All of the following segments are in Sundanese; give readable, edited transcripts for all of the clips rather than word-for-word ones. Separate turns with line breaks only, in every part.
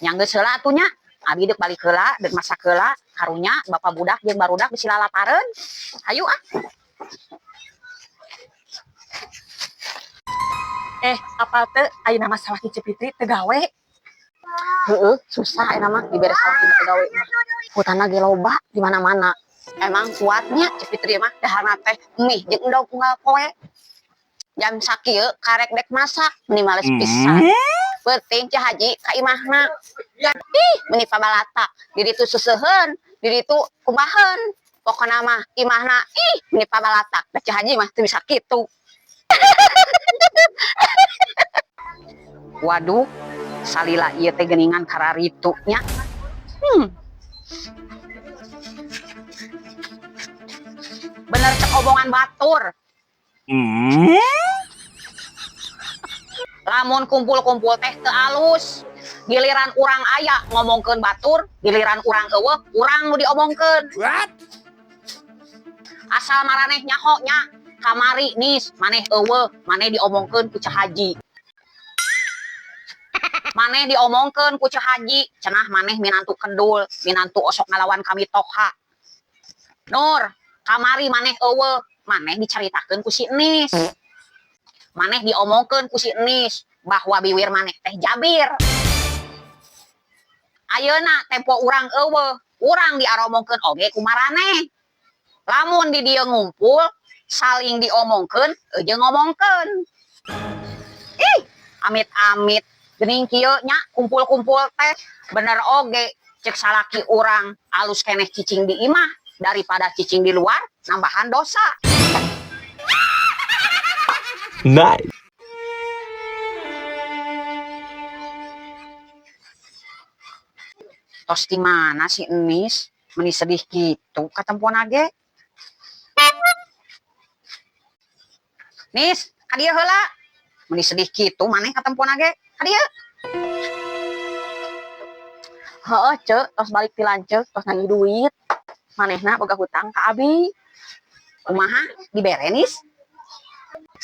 Nya geus heula atuh nya. Abi deuk balik heula, deuk masak heula, karunya bapak budak jeung barudak bisi lalapareun. Hayu ah.
Apal teu ayeuna mah salaki Ceu Fitri teu gawe?
Heeh, susah ayeuna mah dibere salaki teu gawe mah. Hutangna ge loba di mana-mana. Emang kuatnya Ceu Fitri mah daharna teh mie jeung endog unggal poe. Jam sakieu karek dek masak, meni males pisan. Peuting Ceu Haji ka imahna. Ih, meni pabalatak. Di ditu seuseuheun, di ditu kumbaheun. Pokona mah imahna ih meni pabalatak. Da Ceu Haji mah teu bisa kitu. Waduh, salila ieu teh geuningan kararitu nya. Bener cek omongan batur. Lamun kumpul-kumpul teh teu alus. Giliran urang aya ngomongkeun batur, giliran urang eueuh, urang nu diomongkeun.
What?
Asal maraneh nyaho nya, kamari nis maneh eueuh, maneh diomongkeun ku Ceu Haji. Maneh diomongkeun ku Ceu Haji, cenah maneh minantu kendul, minantu osok ngalawan kami toha. Nur, kamari maneh eueuh, maneh dicaritakeun ku si Enis. Maneh diomongkeun ku si Enis bahwa biwir maneh teh jabir. Ayeuna tempo urang eueuh, urang diaromongkeun oge ku maraneh. Lamun di dieu ngumpul, saling diomongkeun jeung ngomongkeun. Ih, amit-amit geuning kieu nya kumpul-kumpul teh bener oge cek salaki urang alus keneh cicing di imah daripada cicing di luar nambahan dosa.
Nice.
Tos di mana si Enis? Meni sedih gitu katempona ge. Nis, ka dieu heula. Meni sedih kitu maneh katempona ge. Ka dieu.
Heeh, Ceu, tos balik ti lanceuk, tos nagih duit. Manehna boga hutang ka abi.
Kumaha dibere Nis?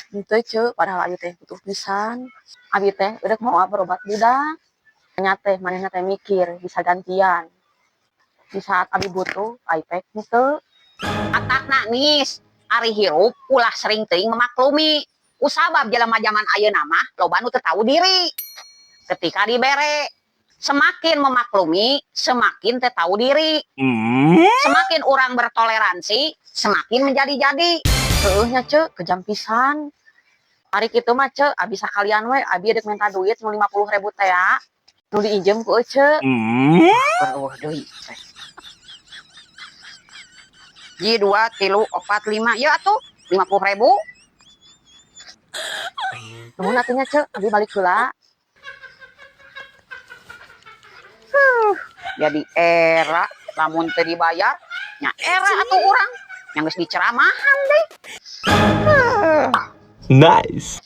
Henteu, Ceu, padahal abi teh butuh pisan. Abi teh eureuk moal berobat budak. Nya teh manehna teh mikir bisa gantian. Di saat abi butuh, abi teh henteu.
Atakna Nis, ari hirup ulah sering teuing memaklumi. Kusabab jelema jaman ayeuna mah loba nu teu tahu diri. Ketika dibere, semakin memaklumi, semakin teu tahu diri. Semakin orang bertoleransi, semakin menjadi-jadi.
Heueuh nya, Ceu, kejam pisan. Ari kitu mah, Ceu, abi sakalian we abi deuk minta duit nu 50.000 teh ya. Nu diinjem ku ece.
Eueuh deui teh. Ji 2 3 4 5 ya atuh 50.000.
Nuhun atuh nya, Ceu, abi balik heula.
Jadi era lamun teu dibayar nya era atuh urang yang geus diceramahan deui.
Nice.